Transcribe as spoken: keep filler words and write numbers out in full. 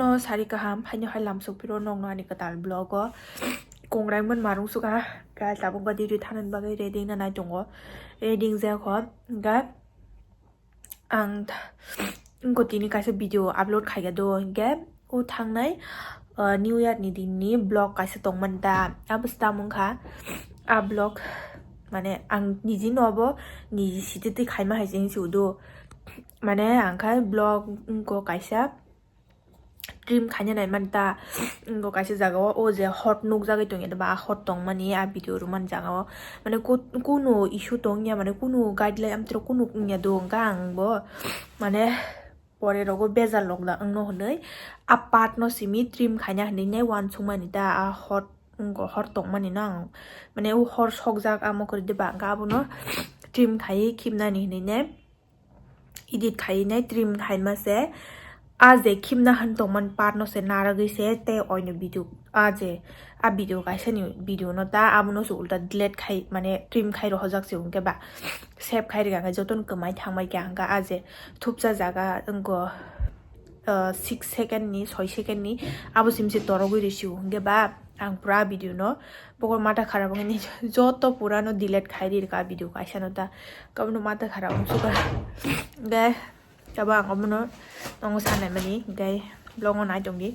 Oh, sari kaham, haino hai lamsok phiro nokno ani kwtal vlog o. Kongrai mon marung suka, guys, tabuk ba duty thanani bagwi ready na nai tongo. Ready wngjakho, hwnkhe ang th-, wngkha tini kaisa video upload khaikha do, hwnkhe o thangnai, uh, New Year ni din ni vlog kaisa tongmani da. Abo se tamo wngkha, a vlog, mane, ang niji no abo niji sititwi khaima hai se wngsi udo. Mane, ang khe vlog wngkha kaisa, trim khaina nai manta. Wngkha kaisa jaga o, o je hot nukjagwi tongya ba, hot tongmani a video rwmani jaga o. Mane ku-, kunu issue tongya, mane kunu guideline amtwrok kunu wngya do, hwnkha ang bo, mane, pore rogo bejal lok da wngno hwnwi a part no simi trim khaina hwnwi nai uansukmani da, a hot, wngkha hot tongmani no ang, mane, o hor sokjak amo kwrwi de ba, hwnkha abono trim khaiwi khibnani hwnwi nai. Edit khainai trim khaima se. A je khimna han tongman part no se naragwi se tei oino video, a je a video kaisa ni video no ta abono se ulta delete khai, mane trim khai rohojak se, hwnkhe ba save khai rwkha, hwnkhe jotono kwmai thangbai kha, hwnkhe a je thupsa jaga wngkha, uh, six second ni, soi second ni, abo sim se torogwi rwsio, hwnkhe ba ang pura video no Pokol mata kharap wngkhe joto pura no delete khai ri rwkha video kaisa no ta. Kabno mata kharap wngsuka. Hwnkhe abo ang omono nongo sanai mani, hwnkhe vlog o nai tongdi.